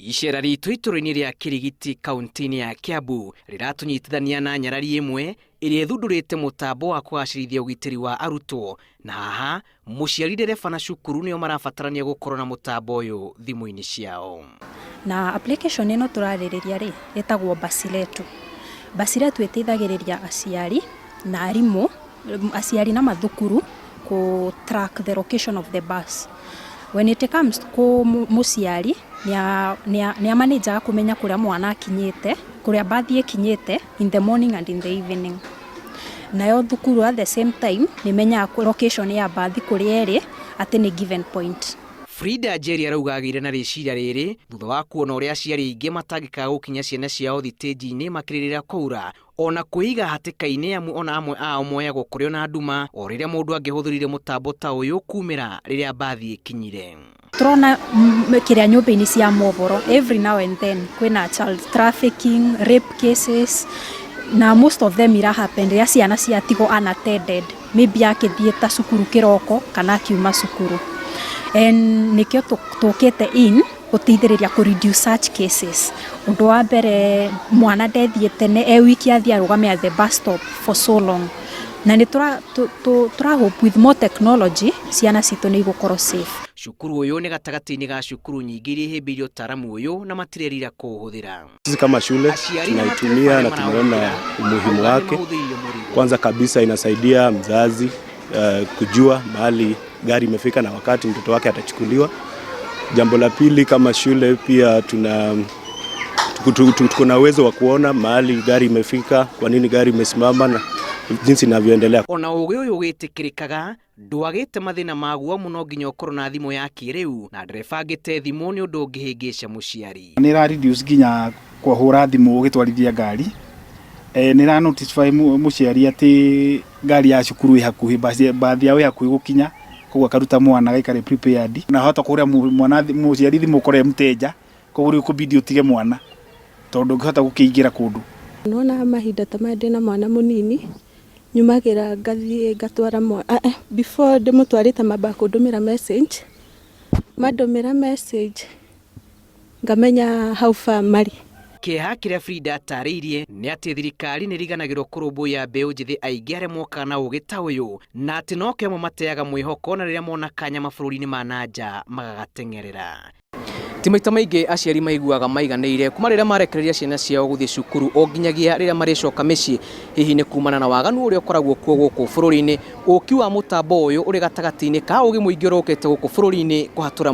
Icera ritũ itũra-inĩ rĩa Kirigiti kaunti-inĩ ya Kiambu rĩratũnyitithania na nyarari ĩmwe ĩrĩa ĩthundũrĩte mũtambo wa kũgacĩrithia ũgitĩri wa arutwo, na haha mũciari, ndereba na cukuru nĩo marabatarania gũkorwo na mũtambo ũyũ thimũ-inĩ ciao. Na application ĩno tũrarĩrĩria rĩ, ĩtagwo Basiletu. Basiletu ĩteithagĩrĩria aciari na arimũ, aciari na mathukuru kũ track the location of the bus. When it comes kũ mũciari, nĩ amanĩnjaga kũmenya kũrĩa mwana akinyĩte, kũrĩa mbathi ĩkinyĩte in the morning and in the evening. Nayo thukuru at the same time nĩ menyaga location ya mbathi kũrĩa ĩrĩ at any given point. Frida Njeri arauga agĩire na rĩciria rĩrĩ thutha wa kuona ũrĩa aciari aingĩ matangĩkaga gũkinya ciana ciao thitĩnji-inĩ makĩrĩrĩra kũura ona kwĩiga hatĩka-inĩ, amu ona amwe ao moyagwo kũrĩ ona nduma, o rĩrĩa mũndũ angĩhũthĩrire mũtambo ta ũyũ kumĩra rĩrĩa mbathi ĩkinyire. Turona kĩrĩa nyũmba-inĩ cia mohoro, every now and then kwĩna child trafficking, rape cases, na most of them ira happen rĩrĩa ciana ciatigwo unattended, maybe akĩthiĩ ta cukuru kĩroko kana akiuma cukuru. And nĩkĩo tũkĩte in gũteithĩrĩria kũ reduce such cases. Ũndũ wa mbere, mwana ndethiĩ tene e wiki, athiĩ arũgame at the bus stop for so long, na nĩ tũra hope with more technology ciana citũ nĩ igũkorwo safe. Cukuru ũyũ nĩ gatagatĩ-inĩ ga cukuru nyingĩ iria ihĩmbĩirie ũtaaramu ũyũ na matirerira kũũhũthĩra. Sisi kama shule tunaitumia na tumeona umuhimu wake. Kwanza kabisa inasaidia mzazi kujua mahali gari imefika na wakati mtoto wake atachukuliwa. Jambo la pili, kama shule pia tuna tuko na uwezo wa kuona mahali gari imefika, kwa nini gari imesimama na jinsi inavyoendelea. Ona ũgĩ ũyũ wĩtĩkĩrĩkaga ndwagĩte mathĩna maguo mũno, nginya ũkorwo na thimũ ya kĩrĩu na ndereba angĩte thimũ nĩ ũndũ ũngĩhĩngĩca mũciari. Nĩ ĩra reduce nginya kũhũra thimũ ũgĩtwarithia ngari. Nĩ ĩra notify mũciari atĩ ngari ya cukuru ĩ hakuhĩ, bathi yao ĩ hakuhĩ gũkinya, koguo akaruta mwana agaikare prepared. Na hota kũhũrĩra mwana mũciari thimũ ũkore mũteja, koguo rĩu kũbidi ũtige mwana tondũ ndũngĩhota gũkĩingĩra kũndũ. Nona mahinda ta maya ndĩna mwana mũnini, nyumagĩra ngathiĩ ngatwara mwana. Before ndĩmũtwarĩte, mambaga kũndũmĩra message. Mandũmĩra message, ngamenya how far marĩ. Kĩeha kĩrĩa Frida atarĩirie nĩ atĩ thirikari nĩ ĩriganagĩrwo kũrũmbũiya mbeũ njĩthĩ aingĩ arĩa mokaga na ũgĩ ta ũyũ, na atĩ no kĩo amwe mateaga mwĩhoko na rĩrĩa mona kanya mabũrũri-inĩ ma nanja magagateng'erera. Ti maita maingĩ aciari maiguaga maiganĩire kuma rĩrĩa marekereria ciana ciao gũthiĩ cukuru o nginyagia rĩrĩa marĩcoka mĩciĩ, hihi nĩ kumana na waganu ũrĩa ũkoragwo kuo gũkũ bũrũri-inĩ. Ũki wa mũtambo ũyũ ũrĩ gatagatĩ-inĩ ka ũgĩ mũingĩ ũrĩa ũkĩte gũkũ bũrũri-inĩ kũhatũra.